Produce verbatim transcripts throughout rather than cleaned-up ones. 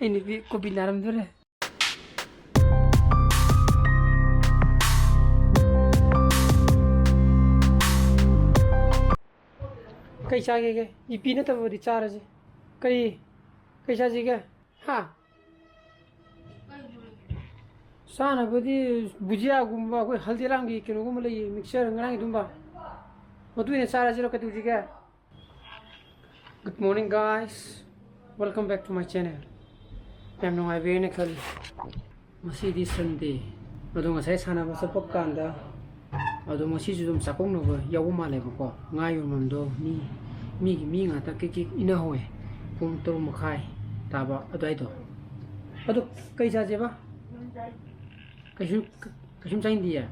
ꯑꯩ ꯅꯨꯄꯤ ꯀꯣꯕꯤ ꯅꯥꯔꯝꯗꯣꯔꯦ꯫ ꯀꯩ ꯆꯥꯒꯦꯒꯦ? ꯏꯄꯤ ꯅꯠꯇꯕꯕꯨꯗꯤ ꯆꯥꯔꯁꯤ꯫ ꯀꯔꯤ? ꯀꯩ ꯆꯥꯁꯤꯒꯦ? ꯍꯥ? ꯆꯥꯅꯕꯗꯤ ꯕꯨꯖꯤꯌꯥꯒꯨꯝꯕ, ꯑꯩꯈꯣꯏ ꯍꯜꯗꯤꯔꯥꯝꯒꯤ ꯀꯩꯅꯣꯒꯨꯝꯕ ꯂꯩꯌꯦ, ꯃꯤꯛꯆꯔ ꯉꯔꯥꯡꯒꯤ ꯑꯗꯨꯝꯕ, ꯃꯗꯨ ꯑꯣꯏꯅ ꯆꯥꯔꯁꯤꯔꯣ? ꯀꯩꯗꯧꯁꯤꯒꯦ? Good morning, guys. Welcome back to my channel. ꯌꯥꯝ ꯅꯨꯡꯉꯥꯏꯕꯤꯔꯦꯅ ꯈꯜꯂꯤ꯫ ꯉꯁꯤꯗꯤ Sunday꯫ ꯑꯗꯣ ꯉꯁꯥꯏ ꯁꯥꯟꯅꯕ ꯆꯠꯄ ꯀꯥꯟꯗ, ꯑꯗꯣ ꯉꯁꯤꯁꯨ ꯑꯗꯨꯝ ꯆꯥꯛꯀꯧꯅꯕ ꯌꯥꯎꯕ ꯃꯥꯜꯂꯦꯕꯀꯣ꯫ ꯉꯥ ꯌꯣꯟꯐꯝꯗꯣ ꯃꯤ, ꯃꯤꯒꯤ ꯃꯤ ꯉꯥꯛꯇ ꯀꯤꯛ ꯀꯤꯛ ꯏꯟꯅꯍꯧꯋꯦ꯫ ꯄꯨꯡ ꯇꯔꯨꯛ ꯃꯈꯥꯏ ꯇꯥꯕ ꯑꯗꯨꯋꯥꯏꯗꯣ꯫ ꯑꯗꯣ ꯀꯩ ꯆꯥꯁꯦꯕ? ꯀꯩꯁꯨ, ꯀꯩꯁꯨꯝ ꯆꯥꯅꯤꯡꯗꯤꯌꯦ꯫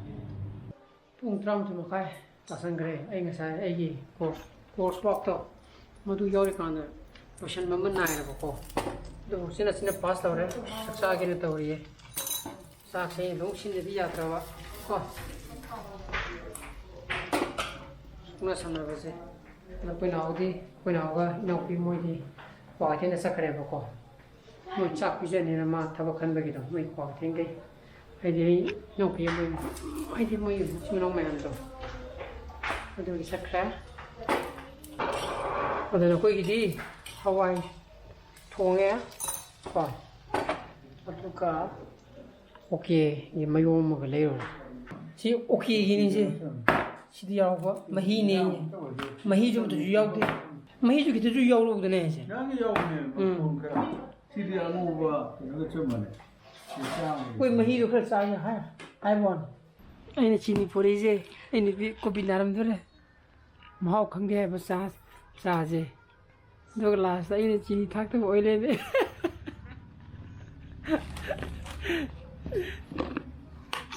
ꯄꯨꯡ ꯇꯔꯥꯃꯥꯊꯣꯏ ꯃꯈꯥꯏ ꯇꯥꯁꯟꯈ꯭ꯔꯦ꯫ ꯑꯩ ꯉꯁꯥꯏ ꯑꯩꯒꯤ course, course workꯇꯣ ꯃꯗꯨ ꯌꯥꯎꯔꯤꯀꯥꯟꯗ ꯂꯣꯏꯁꯟꯕ ꯑꯃ ꯅꯥꯏꯔꯕꯀꯣ꯫ ꯑꯗꯨꯕꯨ ꯎꯆꯤꯟ ꯅꯥꯆꯤꯟꯅ pass ꯇꯧꯔꯦ꯫ ꯆꯥꯛ ꯆꯥꯒꯦꯅ ꯇꯧꯔꯤꯌꯦ꯫ ꯆꯥꯛꯁꯦ ꯑꯗꯨꯝ ꯁꯤꯟꯗꯗꯤ ꯌꯥꯗ꯭ꯔꯕ ꯀꯣ꯫ ꯁꯨꯛꯅ ꯁꯝꯅꯕꯁꯦ꯫ ꯑꯗꯣ ꯑꯩꯈꯣꯏ ꯅꯥꯎꯗꯤ, ꯑꯩꯈꯣꯏ ꯅꯥꯎꯒ ꯏꯅꯥꯎꯄꯤ ꯃꯣꯏꯗꯤ ꯀ꯭ꯋꯥꯀꯩꯊꯦꯜꯗ ꯆꯠꯈ꯭ꯔꯦꯕꯀꯣ꯫ ꯃꯣꯏ ꯆꯥꯛ ꯄꯤꯖꯅꯤꯅ ꯃꯥ ꯊꯕꯛ ꯈꯟꯕꯒꯤꯗꯣ, ꯃꯣꯏ ꯀ꯭ꯋꯥꯀꯩꯊꯦꯜꯒꯤ꯫ ꯍꯥꯏꯗꯤ ꯑꯩ ꯏꯅꯥꯎꯄꯤ ꯑꯃ, ꯍꯥꯏꯗꯤ ꯃꯣꯏ ꯃꯆꯤꯟ ꯃꯅꯥꯎ ꯃꯌꯥꯝꯗꯣ, ꯑꯗꯨꯒꯤ ꯆꯠꯈ꯭ꯔꯦ꯫ ꯑꯗꯣ ꯅꯈꯣꯏꯒꯤꯗꯤ ꯍꯋꯥꯏ ꯊꯣꯡꯉꯦ ꯀꯣ, ꯑꯗꯨꯒ OK ꯒꯤ ꯃꯌꯣꯝ ꯑꯃꯒ ꯂꯩꯔꯨꯔꯦ꯫ ꯁꯤ OK ꯒꯤꯅꯤ ꯁꯤ꯫ ꯁꯤꯗꯤ ꯌꯥꯎꯕ ꯃꯍꯤꯅꯦ꯫ ꯃꯍꯤꯁꯨ ꯑꯝꯇꯁꯨ ꯌꯥꯎꯗꯦ꯫ ꯃꯍꯤꯁꯨ ꯈꯤꯇꯁꯨ ꯌꯥꯎꯔꯛꯎꯗꯅꯦ ꯁꯦ꯫ ꯌꯥꯎꯅꯤ, ꯌꯥꯎꯕꯅꯦ, ꯎꯝ꯫ ꯃꯐꯣꯟ ꯈꯔ꯫ ꯁꯤꯗꯤ ꯑꯉꯧꯕ ꯀꯩꯅꯣꯒ ꯆꯞ ꯃꯥꯟꯅꯩ꯫ ꯁꯤ ꯆꯥꯝꯃꯒꯤ꯫ ꯑꯩꯈꯣꯏ ꯃꯍꯤꯗꯣ ꯈꯔ ꯆꯥꯒꯦ ꯍꯥꯏ-, ꯍꯥꯏꯕ ꯋꯥꯅꯤ꯫ ꯑꯩꯅ ꯆꯤꯅꯤ ꯄꯨꯔꯛꯏꯁꯦ, ꯑꯩ ꯅꯨꯄꯤ ꯀꯣꯕꯤ ꯅꯥꯔꯝꯗꯣꯔꯦ꯫ ꯃꯍꯥꯎ ꯈꯪꯗꯦ ꯍꯥꯏꯕ ꯆꯥ, ꯆꯥꯁꯦ꯫ ꯑꯗꯨꯒ last ꯑꯩꯅ ꯆꯤꯅꯤ ꯊꯥꯛꯇꯕ ꯑꯣꯏ ꯂꯩꯔꯝꯃꯦ꯫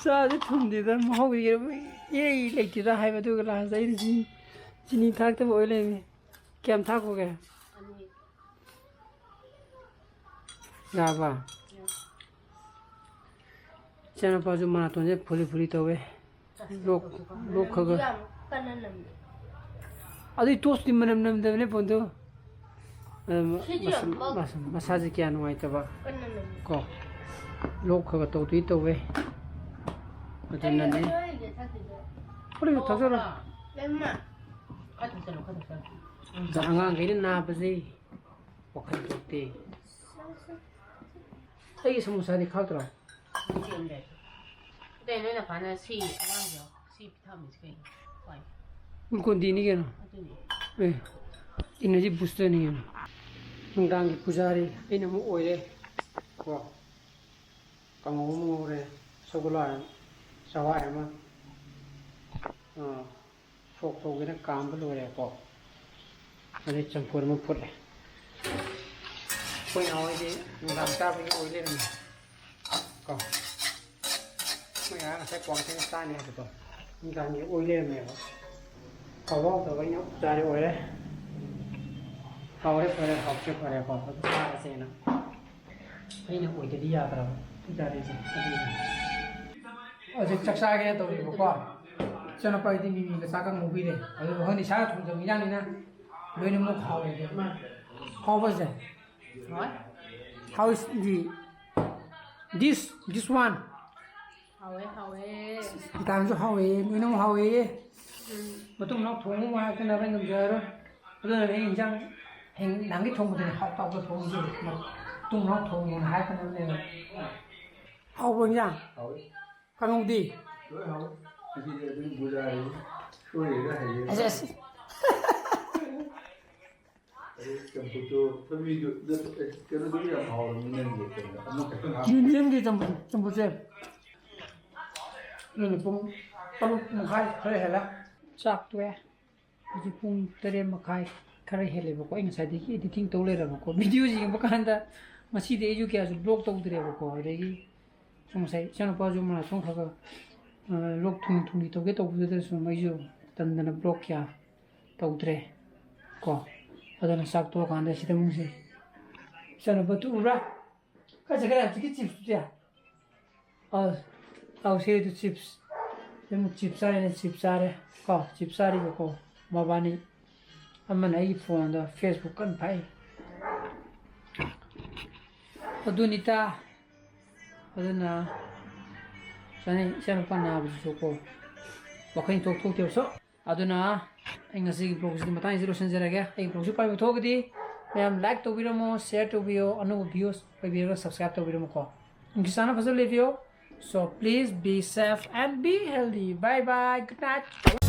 ꯆꯥꯁꯦ ꯊꯨꯝꯗꯦꯗ, ꯃꯍꯥꯎ ꯏꯔꯩ ꯂꯩꯇꯦꯗ ꯍꯥꯏꯕ, ꯑꯗꯨꯒ last ꯑꯩꯅ ꯆꯤꯅꯤ, ꯆꯤꯅꯤ ꯊꯥꯛꯇꯕ ꯑꯣꯏ ꯂꯩꯔꯝꯃꯦ꯫ ꯀꯌꯥꯝ ꯊꯥꯛꯈꯣꯒꯦ? ꯑꯅꯤ꯫ ꯌꯥꯔꯕ? ꯌꯥꯔꯦ꯫ ꯏꯆꯥꯅꯨꯄꯥꯁꯨ ꯃꯅꯥꯇꯣꯟꯁꯦ ꯐꯨꯂꯤ ꯐꯨꯂꯤ ꯇꯧꯋꯦ꯫ ꯂꯣꯛ, ꯂꯣꯛ ꯈꯒ꯫ ꯃꯅꯝꯁꯨ ꯌꯥꯝ ꯀꯟꯅ ꯅꯝꯃꯦ꯫ ꯑꯗꯨꯏ ꯇꯣꯁꯇꯤ ꯃꯅꯝ ꯅꯝꯗꯕꯅꯦ ꯐꯣꯟꯗꯣ꯫ ꯑꯗꯨ ꯁꯤꯗꯤ ꯌꯥꯝ ꯃꯁ-, ꯃ-, ꯃꯁ-, ꯃꯁꯥꯁꯦ ꯀꯌꯥ ꯅꯨꯡꯉꯥꯏꯇꯕ ꯀꯟꯅ ꯂꯩ꯫ ꯀꯣ, ꯂꯣꯛ ꯈꯔ ꯈꯔ ꯇꯧꯗꯣꯏ ꯇꯧꯋꯦ꯫ ꯑꯗꯨꯅꯅꯦ꯫ ꯑꯩ ꯍꯧꯖꯤꯛ ꯊꯛꯈꯤꯗꯣ꯫ ꯐꯨꯔꯤꯠꯇꯨ ꯊꯛꯆꯔꯣ꯫ ꯂꯩꯃ꯫ ꯈꯔ ꯊꯛꯆꯜꯂꯣ, ꯈꯔ ꯊꯛꯆꯜꯂꯣ꯫ ꯎꯝ꯫ ꯑꯗ ꯑꯉꯥꯡꯈꯩꯅ ꯅꯥꯕꯁꯦ ꯋꯥꯈꯜ ꯊꯣꯛꯇꯦ꯫ ꯑꯩꯒꯤ ꯁꯃꯣꯁꯥꯗꯤ ꯈꯥꯛꯇ꯭ꯔꯣ? ꯅꯪ ꯆꯦꯟꯗ꯭ꯔꯦ꯫ ꯑꯗꯩ ꯅꯣꯏ ꯅꯄꯥꯅ ꯁꯤ ꯑꯉꯥꯡꯁꯦ ꯁꯤ ꯄꯤꯊꯛꯑꯝꯃꯤꯁꯤ ꯀꯩꯅꯣ? ꯍꯣꯏ꯫ Glucon-Dꯅꯤ ꯀꯩꯅꯣ꯫ ꯑꯗꯨꯅꯤ꯫ ꯑꯦ, energy boosterꯅꯤ ꯀꯩꯅꯣ꯫ ꯅꯨꯡꯗꯥꯡꯒꯤ ꯄꯨꯖꯥꯔꯤ ꯑꯩꯅ ꯑꯃꯨꯛ ꯑꯣꯏꯔꯦ꯫ ꯀꯣ꯫ ꯀꯥꯡꯍꯧ ꯑꯃ ꯉꯧꯔꯦ, ꯁꯒꯣꯜ ꯍꯋꯥꯏ, ꯆꯋꯥꯏ ꯑꯃ, ꯑ, ꯁꯣꯛ ꯇꯧꯒꯦꯅ ꯀꯥꯝꯕ ꯂꯣꯏꯔꯦꯀꯣ꯫ ꯑꯗꯩ ꯆꯝꯐꯨꯠ ꯑꯃ ꯐꯨꯠꯂꯦ꯫ ꯑꯩꯈꯣꯏ ꯅꯍꯥꯟꯋꯥꯏꯗꯤ ꯅꯨꯡꯗꯥꯡ ꯆꯥꯕꯒꯤ ꯑꯣꯏ ꯂꯩꯔꯝꯃꯦ ꯀꯣ꯫ ꯑꯩꯈꯣꯏ ꯉꯔꯥꯡ ꯉꯁꯥꯏ ꯀ꯭ꯋꯥꯀꯩꯊꯦꯜ ꯆꯥꯅꯤ ꯍꯥꯏꯕꯗꯣ, ꯅꯨꯡꯗꯥꯡꯒꯤ ꯑꯣꯏ ꯂꯩꯔꯝꯃꯦꯕ꯫ ꯍꯥꯎꯕ ꯍꯥꯎꯇꯕ ꯑꯩꯅ ꯆꯥꯔꯦ ꯑꯣꯏꯔꯦ꯫ ꯍꯥꯎꯔꯦ ꯐꯔꯦ, ꯍꯥꯎꯇ꯭ꯔꯦ ꯐꯔꯦꯀꯣ, ꯑꯗꯨ ꯆꯥꯔꯁꯦꯅ꯫ ꯑꯩꯅ ꯑꯣꯏꯗꯗꯤ ꯌꯥꯗ꯭ꯔꯕ ꯄꯨꯖꯥꯔꯤꯁꯦ꯫ ꯑꯗꯨꯒꯤ ꯍꯧꯖꯤꯛ ꯆꯥꯛ ꯆꯥꯒꯦ ꯇꯧꯔꯤꯕꯀꯣ꯫ ꯏꯆꯟꯅꯨꯄꯥꯒꯤꯗꯤ ꯃꯤꯃꯤꯒ ꯆꯥꯛꯀ ꯉꯧꯕꯤꯔꯦ꯫ ꯑꯗꯨꯒ ꯈꯪꯗꯦ ꯏꯁꯥꯅ ꯊꯣꯡꯖꯕ ꯏꯟꯖꯥꯡꯅꯤꯅ ꯂꯣꯏꯅꯃꯛ ꯍꯥꯎꯋꯦ꯫ ꯍꯥꯎꯕꯁꯦ꯫ ꯍꯣꯏ꯫ How is the, this, this one? ꯍꯥꯎꯋꯦ, ꯍꯥꯎꯋꯦ꯫ ꯈꯤꯇꯪꯁꯨ ꯍꯥꯎꯋꯦ, ꯂꯣꯏꯅꯃꯛ ꯍꯥꯎꯋꯦ꯫ ꯎꯝ꯫ ꯃꯇꯨꯡ ꯃꯅꯥꯎ ꯊꯣꯡꯉꯨ ꯍꯥꯏꯔꯛꯇꯅ ꯑꯩ ꯉꯝꯖꯔꯔꯣꯏ꯫ ꯑꯗꯨꯅꯅꯦ ꯑꯩ ꯏꯟꯖꯥꯡ ꯍꯌꯦꯡ ꯅꯍꯥꯟꯒꯩ ꯊꯣꯡꯕꯗꯨꯅꯦ ꯍꯥꯎ ꯇꯥꯎꯗ ꯊꯣꯡꯉꯤꯁꯦ꯫ ꯃꯇꯨꯡ ꯃꯅꯥꯎ ꯊꯣꯡꯉꯨꯅ ꯍꯥꯏꯔꯛꯇꯅꯕꯅꯦꯕ꯫ ꯍꯥꯎꯕ꯭ꯔꯣ ꯏꯟꯖꯥꯡ? ꯍꯥꯎꯋꯦ꯫ ꯀꯥꯡꯍꯧꯗꯤ? ꯂꯣꯏ ꯍꯥꯎꯋꯦ꯫ ꯉꯁꯤꯗꯤ ꯑꯗꯨꯝ ꯕꯨꯖꯥꯔꯤ꯫ ꯁꯣꯏꯔꯤꯔꯥ ꯍꯩꯌꯦ꯫ ꯑꯁ, ꯑꯁ꯫ ꯑꯗꯩ ꯆꯝꯐꯨꯠꯇꯣ ꯊꯕꯤꯗꯨ ꯅꯠꯇꯦ, ꯀꯩꯅꯣꯗꯨꯗꯤ ꯌꯥꯝ ꯍꯥꯎꯔꯝꯃꯤ ꯅꯪꯒꯤ ꯀꯩꯅꯣ ꯑꯃꯈꯛ ꯍꯥꯞꯄ꯫ ꯌꯦꯟꯗꯦꯝꯒꯤ ꯆꯝꯐꯨꯠ, ꯆꯝꯐꯨꯠꯁꯦ꯫ ꯑꯗꯨꯅ ꯄꯨꯡ ꯇꯔꯨꯛ ꯃꯈꯥꯏ ꯈꯔ ꯍꯦꯜꯂꯦ꯫ ꯆꯥꯛ ꯇꯣꯛꯑꯦ꯫ ꯍꯧꯖꯤꯛ ꯄꯨꯡ ꯇꯔꯦꯠ ꯃꯈꯥꯏ ꯈꯔ ꯍꯦꯜꯂꯦꯕꯀꯣ꯫ ꯑꯩ ꯉꯁꯥꯏꯗꯒꯤ editing ꯇꯧ ꯂꯩꯔꯕꯀꯣ꯫ Videoꯁꯤ ꯌꯦꯡꯕ ꯀꯥꯟꯗ ꯉꯁꯤꯗꯤ ꯑꯩꯁꯨ ꯀꯌꯥꯁꯨ vlog ꯇꯧꯗ꯭ꯔꯦꯕꯀꯣ꯫ ꯑꯗꯒꯤ ꯁꯨꯝ ꯉꯁꯥꯏ ꯏꯆꯥꯅꯨꯄꯥꯁꯨ ꯃꯥ ꯁꯨꯝ ꯈꯔ ꯈꯔ, ꯑ, ꯂꯣꯛ ꯊꯨꯡ ꯊꯨꯡꯂꯤ ꯇꯧꯒꯦ ꯇꯧꯕꯗꯨꯗ ꯁꯨꯝ ꯑꯩꯁꯨ ꯇꯟꯗꯅ vlog ꯀꯌꯥ ꯇꯧꯗ꯭ꯔꯦ ꯀꯣ꯫ ꯑꯗꯨꯅ ꯆꯥꯛ ꯇꯣꯛꯑꯀꯥꯟꯗ ꯁꯤꯗ ꯑꯃꯨꯛ ꯁꯤ ꯏꯆꯥꯅꯨꯄꯥ ꯇꯨ ꯎꯕ꯭ꯔꯥ? ꯀꯥꯏ ꯆꯠꯈ꯭ꯔꯦ ꯍꯧꯖꯤꯛꯀꯤ chipsꯇꯨꯗꯤ? ꯑ, ꯑꯧ, ꯁꯤꯗꯤ chips꯫ ꯁꯤ ꯑꯃꯨꯛ chips ꯆꯥꯔꯦꯅꯦ, chips ꯆꯥꯔꯦ ꯀꯣ, chips ꯆꯥꯔꯤꯕꯀꯣ ꯃꯕꯥꯅꯤ꯫ ꯑꯃꯅ ꯑꯩꯒꯤ phoneꯗ Facebook ꯀꯟꯅ ꯐꯥꯛꯏ꯫ ꯑꯗꯨꯅꯤꯇꯥ꯫ ꯑꯗꯨꯅ ꯆꯥꯅꯩ, ꯏꯆꯥꯅꯨꯄꯥ ꯅꯥꯕꯁꯤꯁꯨ ꯀꯣ, ꯋꯥꯈꯜ ꯊꯣꯛ ꯊꯣꯛꯇꯦꯕ꯫ So, ꯑꯗꯨꯅ ꯑꯩ ꯉꯁꯤꯒꯤ vlogꯁꯤꯗꯤ ꯃꯇꯥꯡꯁꯤꯗ ꯂꯣꯏꯁꯤꯟꯖꯔꯒꯦ꯫ ꯑꯩꯒꯤ vlogꯁꯤ ꯄꯥꯝꯕꯤꯕ ꯊꯣꯛꯑꯒꯗꯤ ꯃꯌꯥꯝ like ꯇꯧꯕꯤꯔꯝꯃꯣ, share ꯇꯧꯕꯤꯌꯣ, ꯑꯅꯧꯕ views ꯑꯣꯏꯕꯤꯔꯒ subscribe ꯇꯧꯕꯤꯔꯝꯃꯨꯀꯣ꯫ ꯅꯨꯡꯁꯤ ꯆꯥꯟꯅ ꯐꯖꯅ ꯂꯩꯕꯤꯌꯣ꯫ So please be safe and be healthy. Bye bye. Good night.